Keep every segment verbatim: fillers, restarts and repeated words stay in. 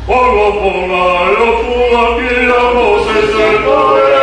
Holofola ʻa e ʻOtua kia Mōsese ko e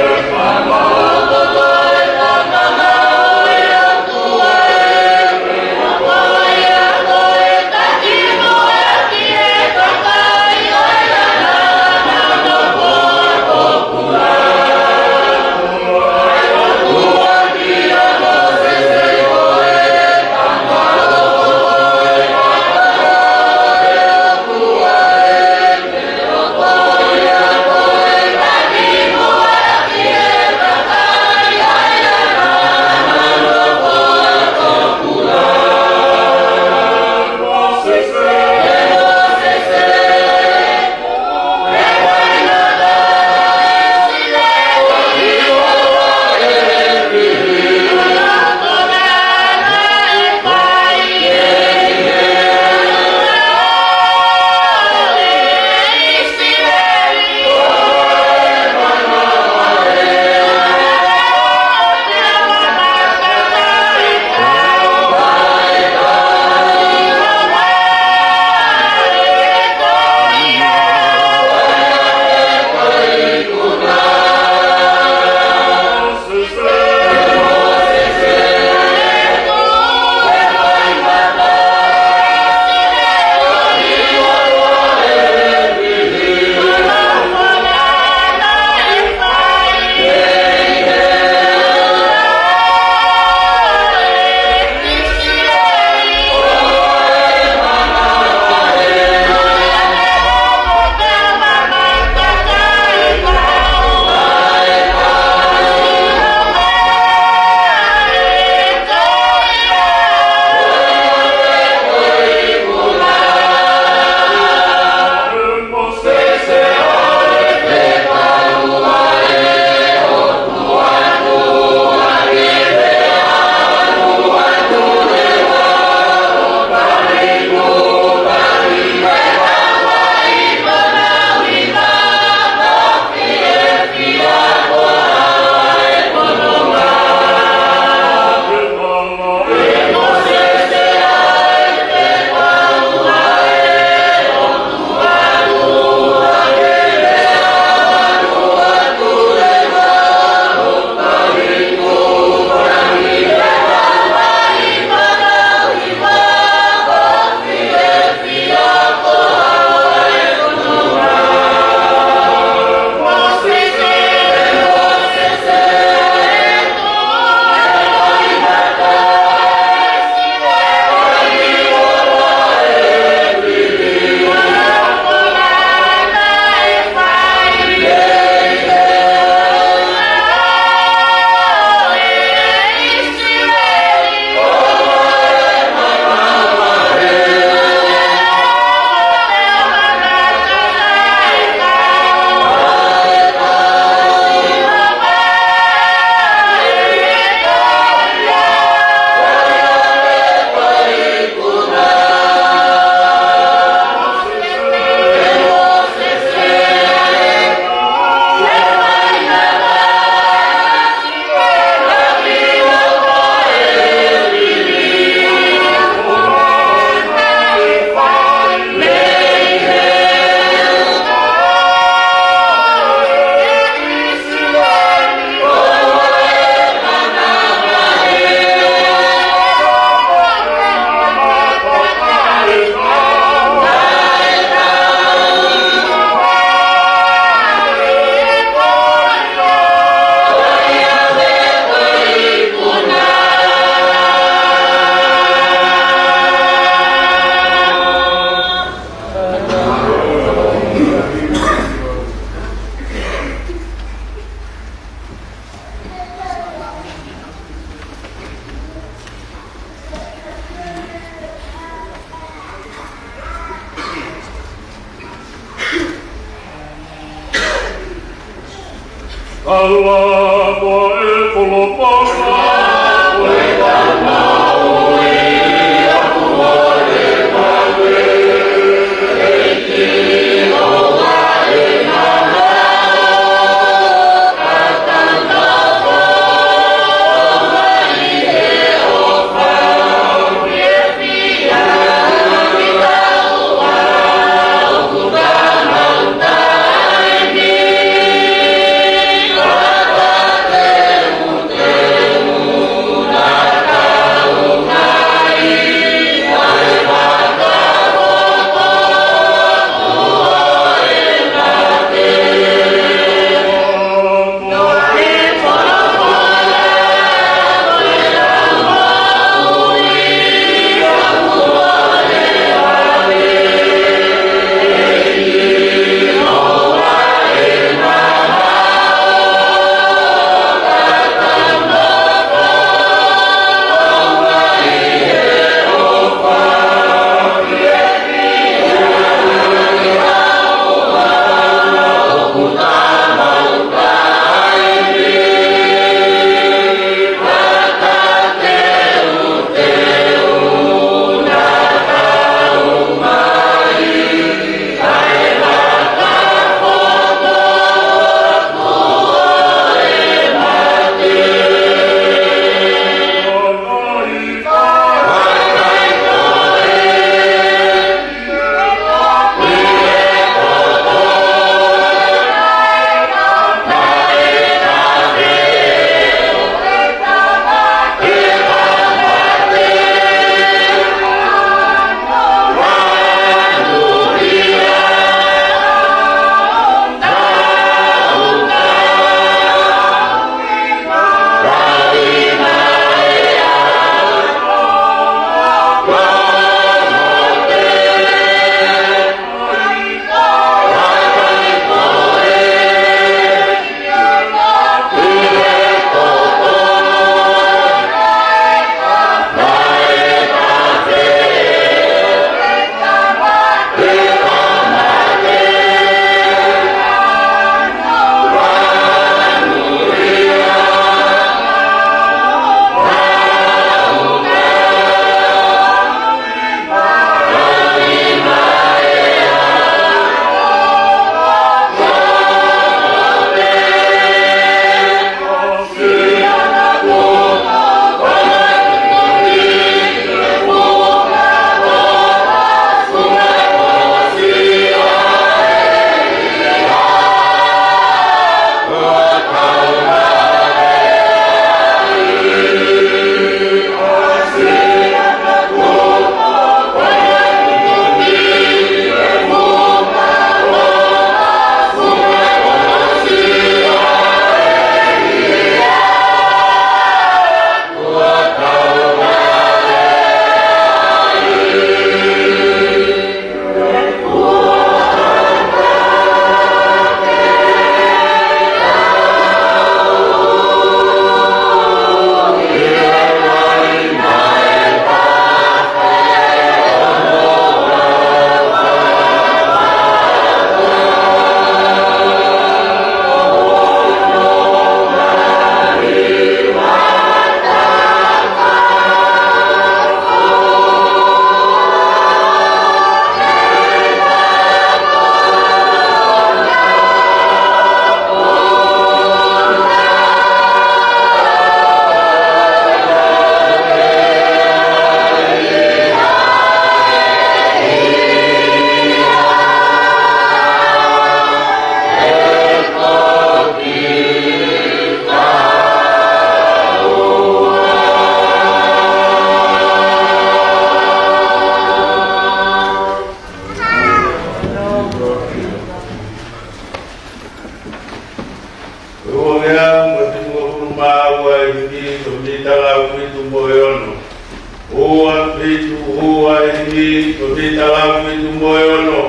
Ua fitu ua ʻeni ko e taʻu fitu mo e ono.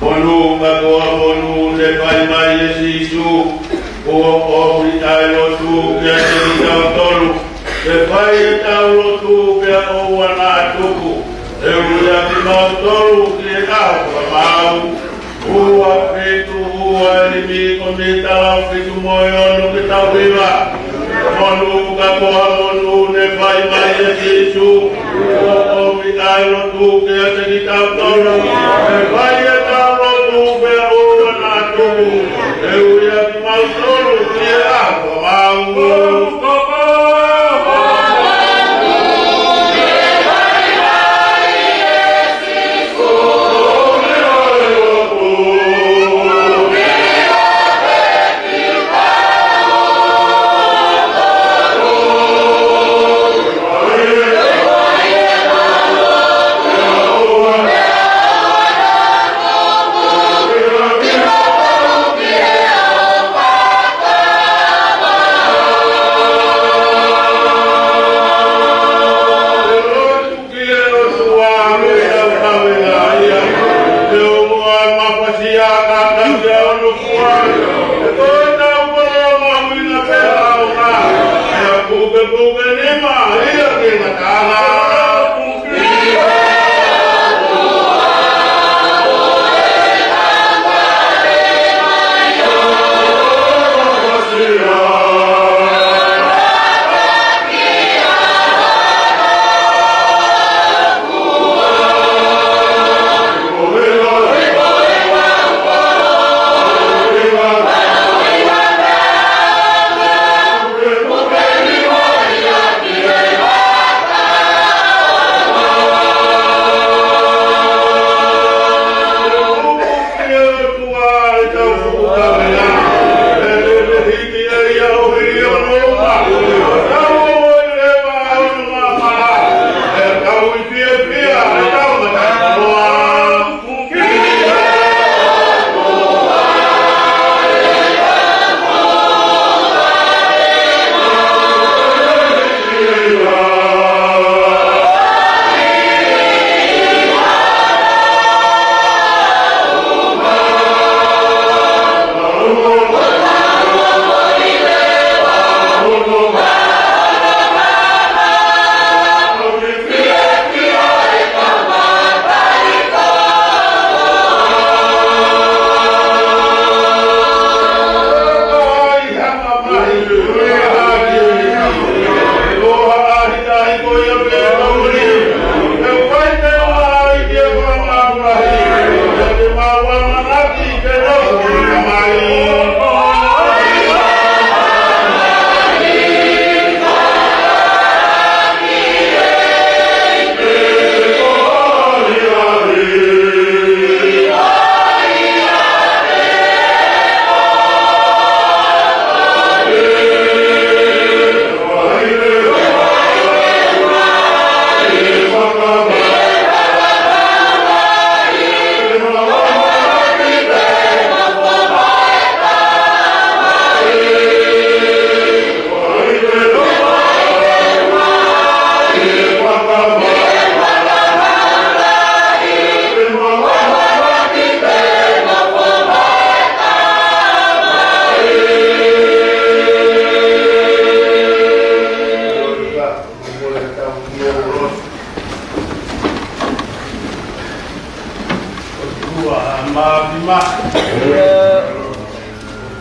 Monū ka ko ha monū ne fai mai ʻe Sīsū, kuo ʻomi ʻa e lotu kiate kitautolu, ke fai ʻetau lotu pea ʻoua naʻa tuku, he ʻoku ʻiate kimautolu ki he ʻaho fakamaau. Ua fitu ua ʻeni ko e taʻu fitu mo e ono ke tau hiva. Monū ka ko ha monū ne fai mai ʻe Sīsū, kuo ʻomi ʻa e lotu kiate kitautolu, ke fai ʻetau lotu pea ʻoua naʻa tuku, he ʻoku ʻiate kimautolu ki he ʻaho fakamaau.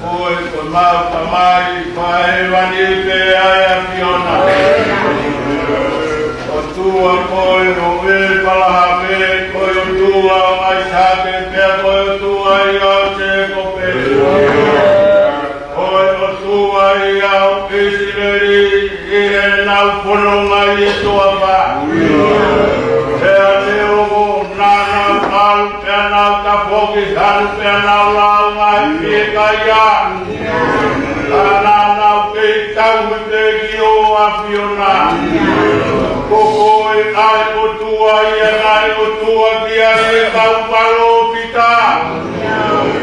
Ko e mau Tamai, fai vani pē ʻa e ʻAfiona. ʻOtua ko e ʻo ʻĒpalahame, ko e ʻOtua ʻo ʻAisake, pea ko e ʻOtua ia ʻo Sēkope. Ko e ʻOtua ia ʻo ʻIsileli, ʻi heʻenau fononga ʻi he toafa. Pea neongo naʻa nau ʻalu, pea nau tafoki, hanu, pea nau lau mai fiekaia, ka naʻa nau kei tauhi pē ki ho ʻAfiona. Ko koe ʻa e ʻOtua ia naʻe ʻotua ki ai e kau palōfita.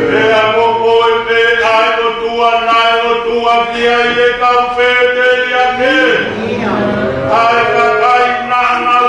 Pea ko koe pē ʻa e ʻOtua naʻe ʻotua ki ai e kau pēteliake, ʻa e kakai naʻa nau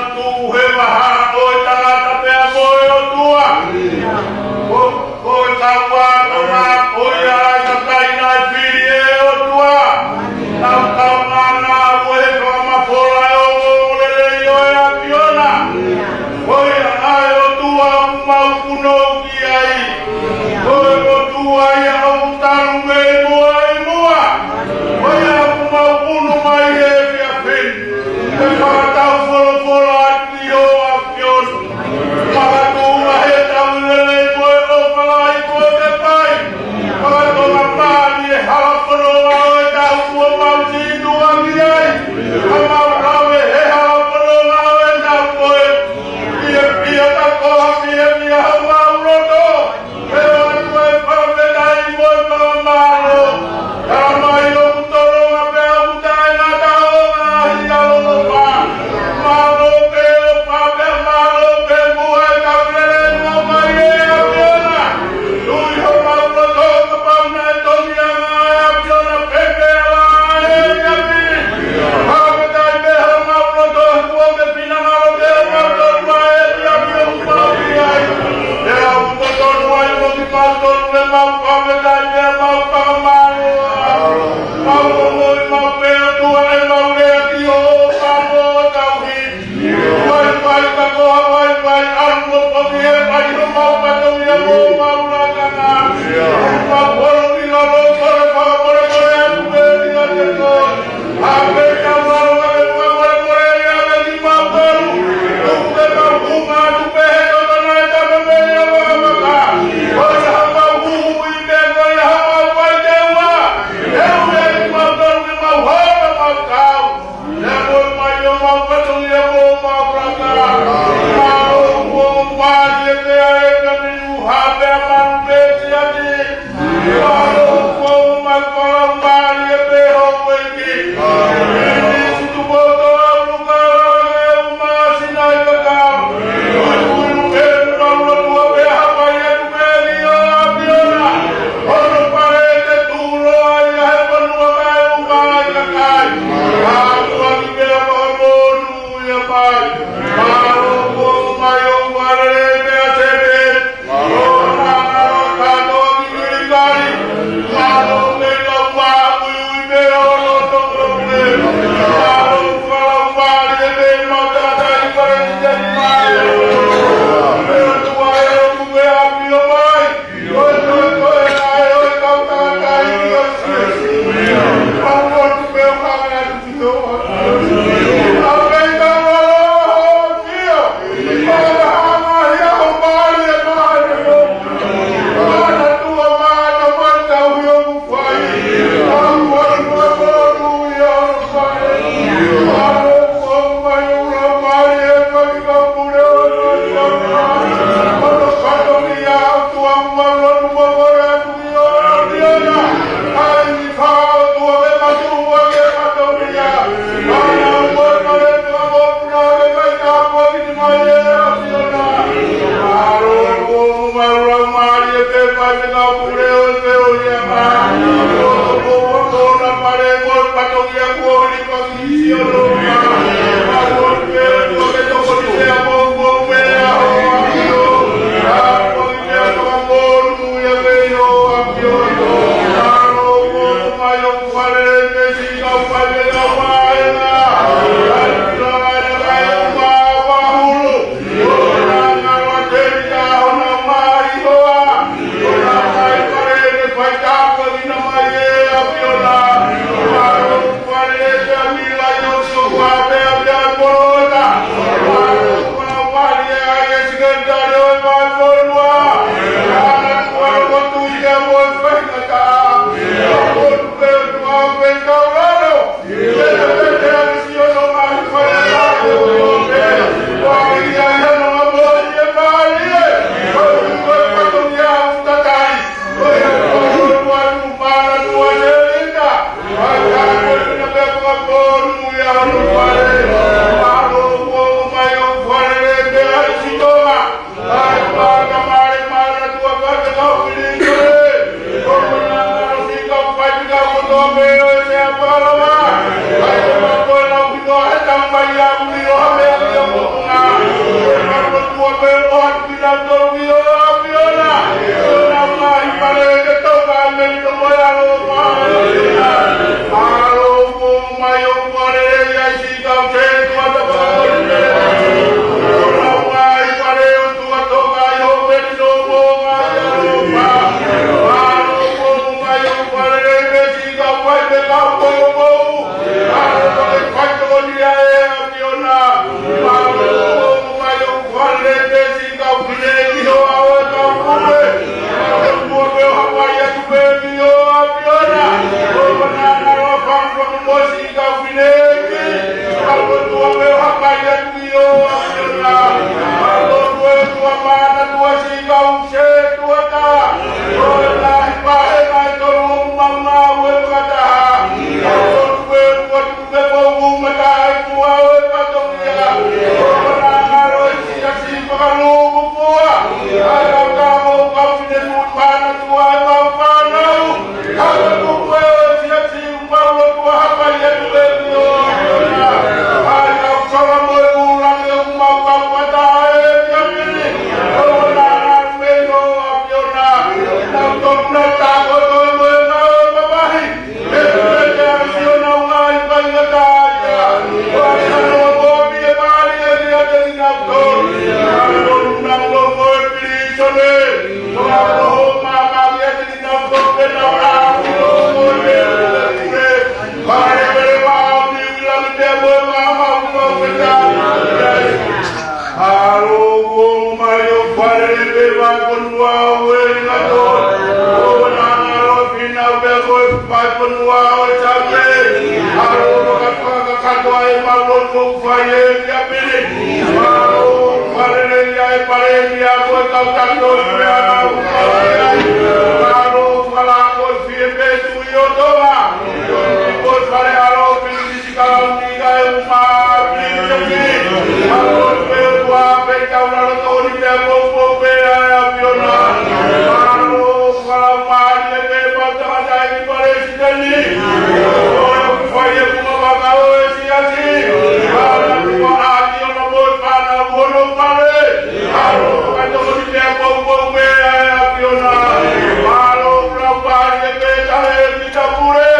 Ua ue ni ngato, ua na ngalo pina pea ko e fai ponua ʻo e Same. ʻAlo fakakakato ai ʻemau lotu ʻoku fai ʻi he efiafi ni. ʻAlo fakalelei ai e Palēmia mo e kau taki ʻo e puleʻanga ʻoku fai ai. ʻAlo fakalako e fie petu ʻi ʻOtonga. Ko e fale ʻalo pili Kalauni kae ʻumaʻā e Pilinisi. ʻAlo pē ʻOtua pē taulalo toni pea poupou pē ʻa e ʻAfiona. ʻAlo fakamālie pē ʻemau tangataʻeiki Palesiteni. ʻOku fai e funga vaka ʻo e siasi. ʻAlo pē ʻa e ʻAfiona mo e fānau hono fale. ʻAlo fakatokoni pea poupou pē ʻa e ʻAfiona. ʻAlo fakamālie pē taʻe kita pule.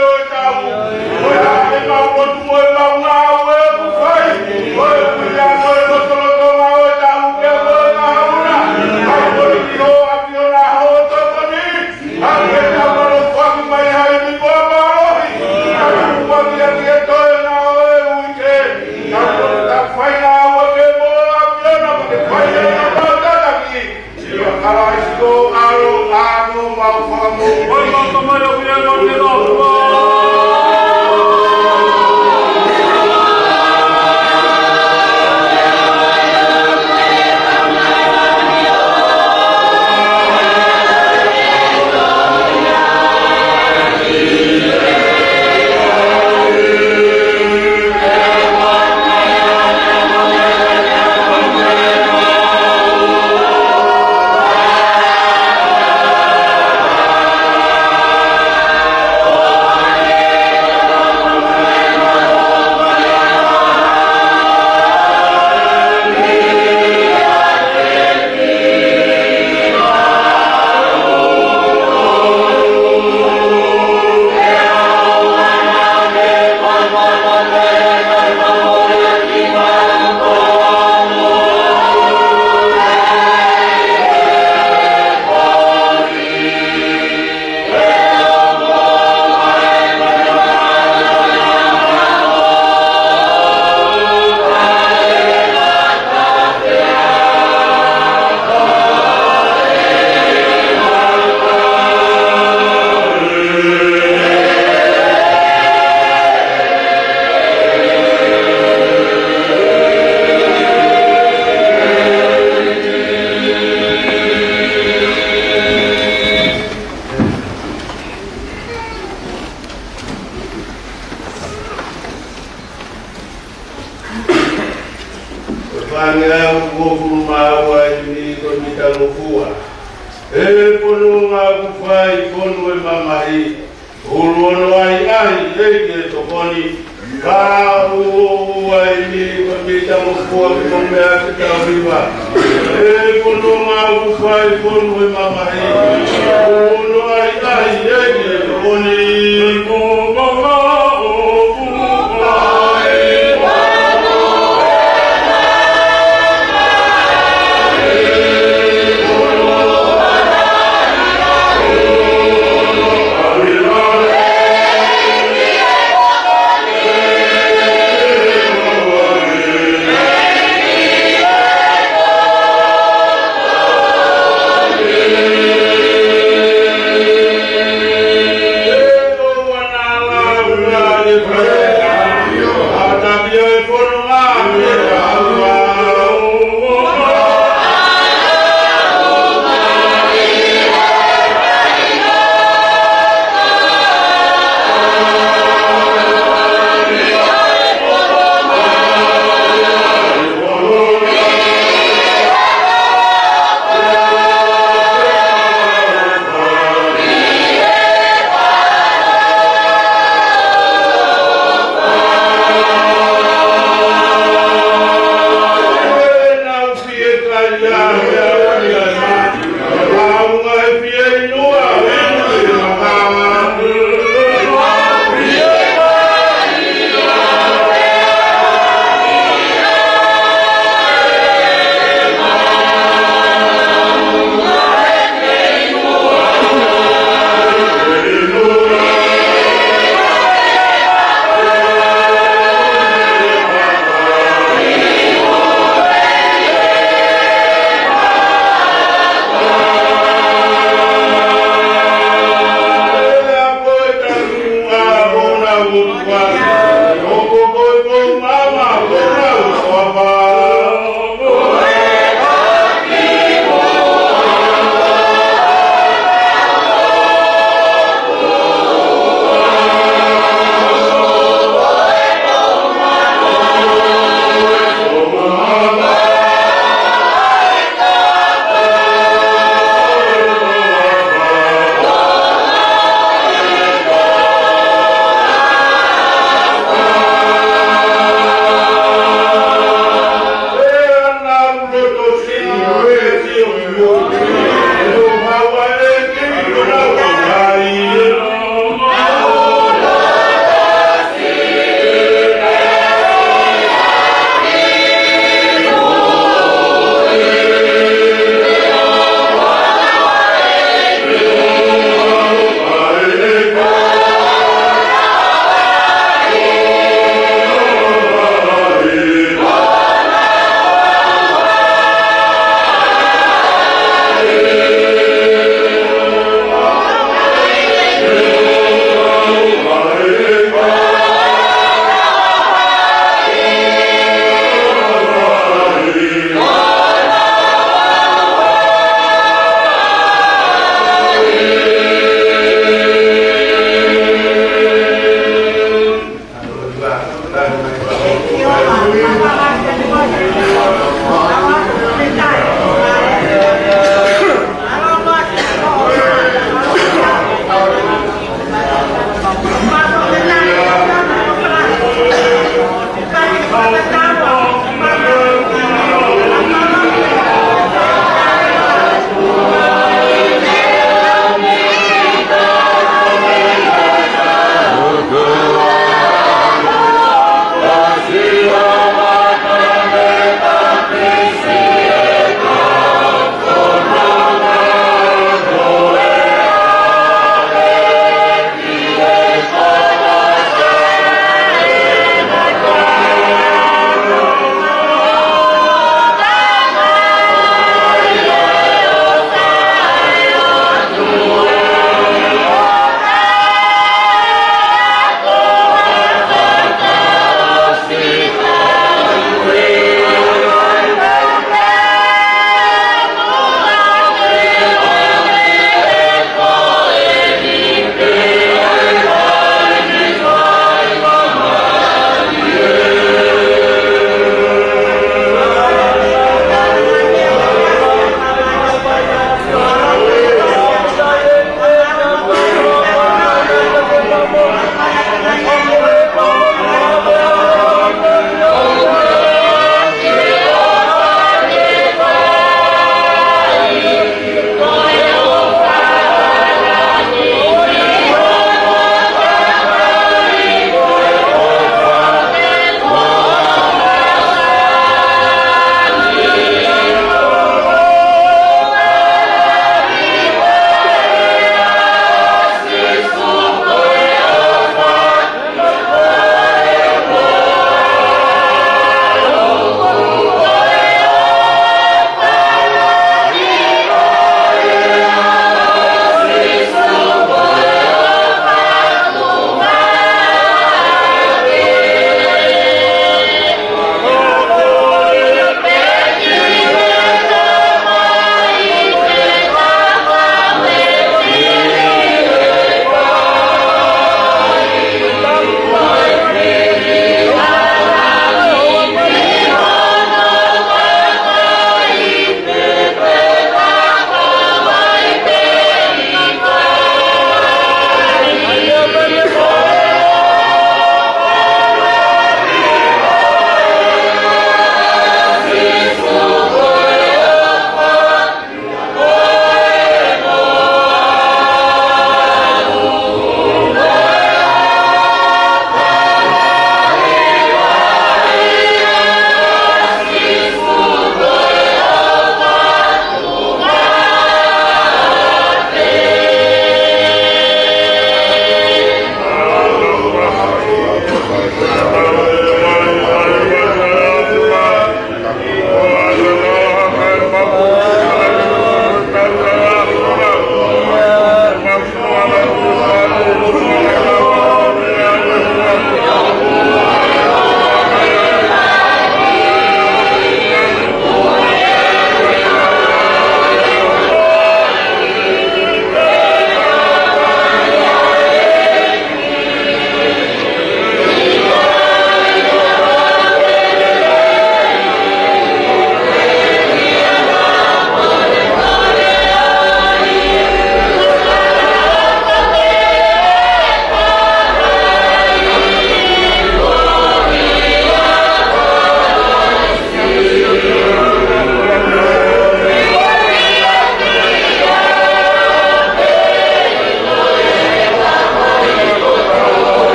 Ko e hā ʻemau lotu mo ʻemau ngāue ʻoku fai? Ko e hā ʻa e lotolotonga ʻo e taʻu pea mo e ngaahi ʻaho ni? ʻAi ko e ki ho ʻAfiona hoʻo tokoni. ʻAi ke tau ʻaloʻofa mai ha ivi mo ha mālohi. ʻAi ke tau ʻaloʻofa ʻaki e toenga ʻo e uike. ʻAi ke tau fai ngāue pē mo e ʻAfiona, ke fai e ngaahi tataki. Sio, Kalaisi ko e ʻAlo, ʻa hono mau fakamoʻui. Ko e fāngeau uofulu mā ua ʻeni ko e mitangofua. ʻE fononga ʻoku fai fonu e mamahi, ʻulu ono ʻahiʻahi ʻEiki ʻe tokoni. Ka ʻoku ua ʻeni ko e mitangofua ki he meʻa ke tau hiva. ʻE fononga ʻoku fai fonu e mamahi, ʻulu ono ʻahiʻahi ʻEiki ʻe tokoni.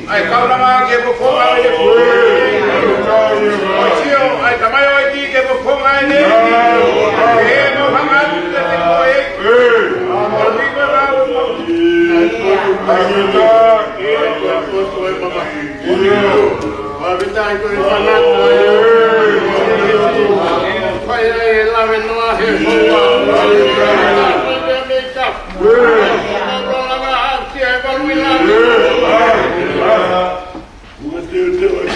ʻAi, kaunanga ke mo konga e fu. ʻAi, sio, ʻai, tamai ʻo e ki ke mo konga e ne. Ke mo hanga atu ke te koe. ʻAi, mo hanga atu ke te koe.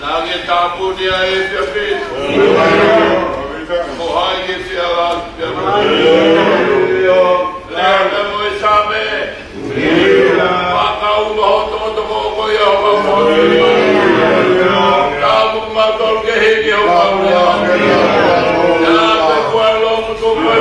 Naʻa ke tāpuni ʻa e efiafi. Ko hai ke fie ala, fie ala. Lea pē mo e Saame. Fakaulo ho tokotoko ko ia ho kau. Tāpuni mautolu ke hiki ho kau. Ia pe kua lo mutu ko e.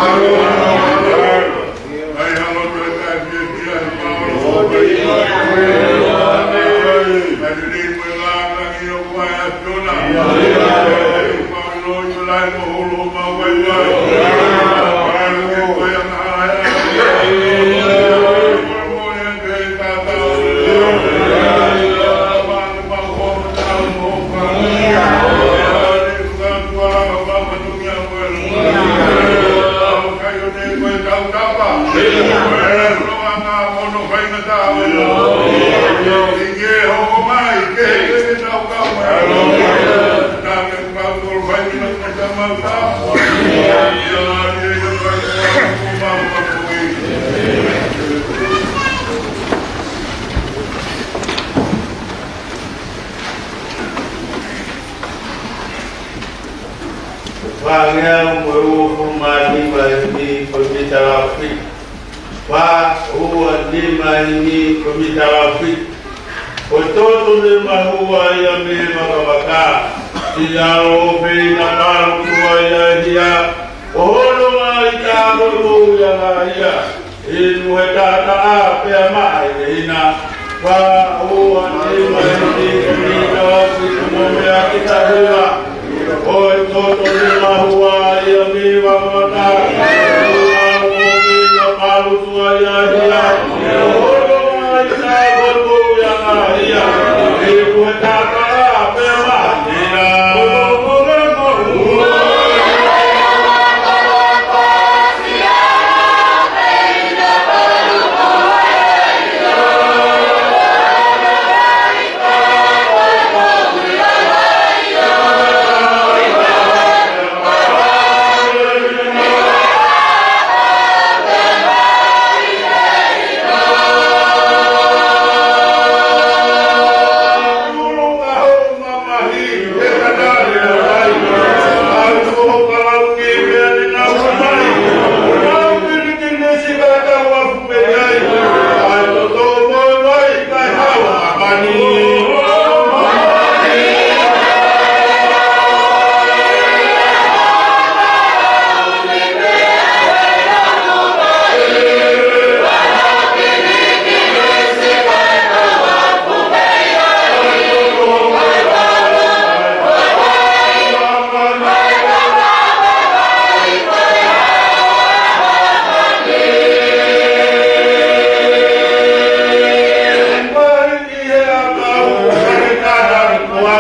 Mālō. Fāngeau mo e uofulu mā nima ʻi he Komiti Talaʻofa. Fā ua nima ʻi he Komiti Talaʻofa. Ko e toto ne mahua ia mei he makamaka. Siʻi ʻAlo ʻofeina palu tua ia e hia. Ko hono ngaahi tā ko e moʻui ʻa e ngaahi ia. Inu he taʻataʻa pea maʻa e keina. Fā ua nima ʻi he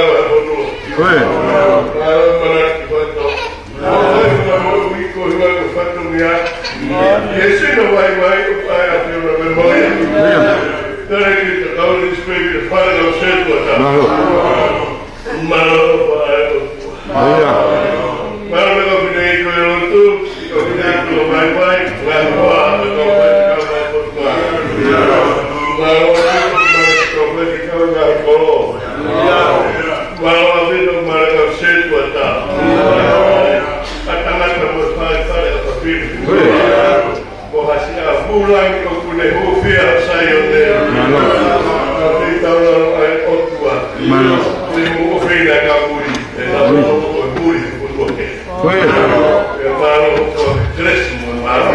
Vaivai ʻa e fonua. Vaivai ʻa e manatu ki he faitoʻo. Vaivai ʻa e moʻui ko e hingoa ko e fatongia. Ke sino vaivai ʻo pae a te ora me moia. Thank you, the Holy Spirit, the Father of Saint Water. Mālō. Mālō, Faʻē ʻOtua. Mālō, meʻa pine i ko e lotu, ko e pine i ko e vaivai, ngaahi hoa, ko e kau fai kau ngaahi potua. Mālō, mālō, ko e kau fai kau ngaahi kolo. Mālō, mālō, mālō, kau setuata. ʻA e tangata mo e fai fale ʻa e fafine. Ko ha siʻa pūlangi ʻoku Ne hūfia Saione. Mālō. Ko e taulalo ʻa e ʻOtua. Mālō. Ne hūfia ka muli. E taulalo ko e muli, ʻOtua ke. Ko ia. E mālō ko Kelesi mo mālō.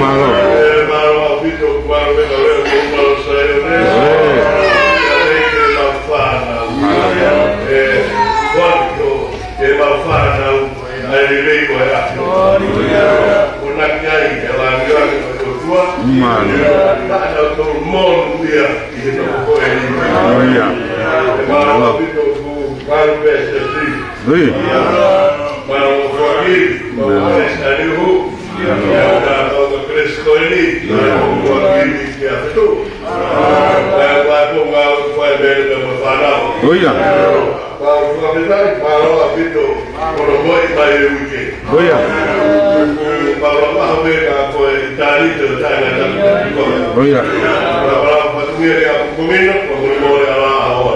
Mālō. E mālō ʻaupito, mālō e ka leo, mālō Saione. Ko ia. E ke mau fānau. Mālō. E, kuanto, ke mau fānau. ʻA e lelei ko e ʻAfio. Ko na ki ai, e langilangi ko e ʻOtua. Mālō. Ka ʻoku tau monūʻia ʻi he toko ko eni. Ko ia. E mālō ʻaupito ʻoku mālō pē se tri. Ko ia. Mālō Foaki, mālō Mālō. Alex Alihu. Ia, ka tau ka Kelesi ko eni. Mālō Foaki, kia Fetu. Ka, ka tau ngāue fai mele ka mo fānau. Ko ia. Mālō, fakafetaʻi, mālō ʻaupito, ko hono moʻi mai e uike. Ko ia. Mālō, mālō pē ka ko e tali te o taina na ko. Ko ia. Mālō, mālō, fatungia ia ko mina, ko muli mole ala awa.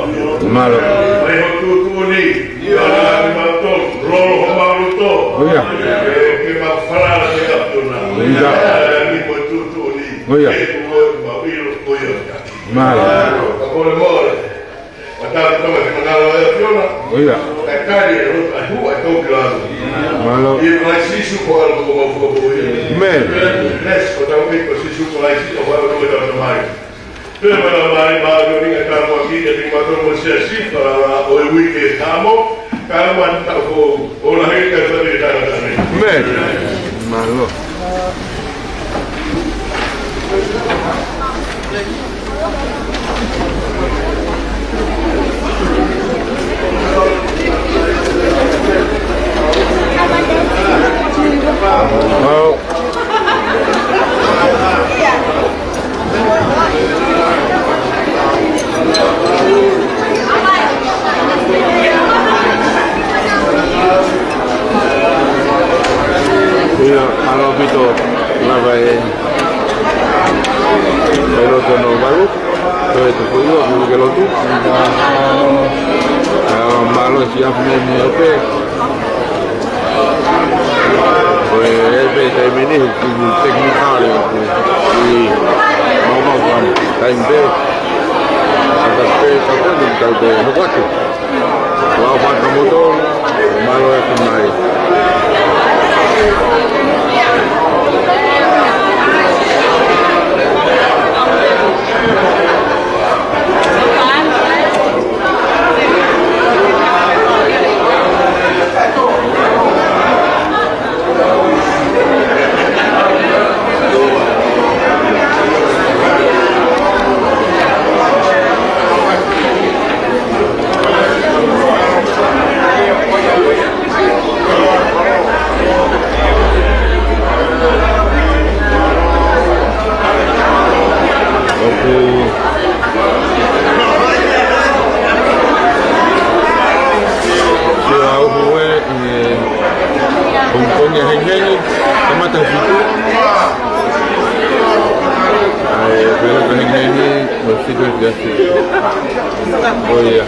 Mālō. Mai ho tuʻutuʻuni, ia la ki mautolu, lolo homau loto. Ko ia. E, ke mau falala ke ʻAfiona. Ko ia. E, ni ko tuʻutuʻuni. Ko ia. E, ko mau ʻilo, ko ia. Mālō. Ka mole mole. Ka tau tama ke manalo e ʻAfiona. Ko ia. Ka kali e loto ʻa e hua e tau ki lalo. Mālō. ʻI he ʻAlo ko Sīsū ko ʻAlo ko mau fakamoʻui. Amen. Bless ko tau ki ko Sīsū ko ʻAlo ko mau fakamoʻui. Pea mālō mai, mālō ni ka tau ki te ki mātou mo Siasi, ka la o e uike tamo, ka ma tau ko, o la hei ka fari ka la. Amen. Mālō. Ia, mālō ʻaupito, lava e, e loto no valu, ko e tuku iwa, ko e lotu. Ā, mālō si afu me ni ope. Ko e, e pē taimi ni, ʻoku tekinikale, ʻoku, ʻi, mau mau kan, taimi pē. Ka pē, ka pē, ka pē, ka pē. Lau fakamotu, mālō e kumai. ʻOku sio au hue ʻi he pongipongi ʻa e hengihengi, kamata fitu. ʻA e pelo ka hengihengi, ʻo fitu e fiasi. ʻO ia.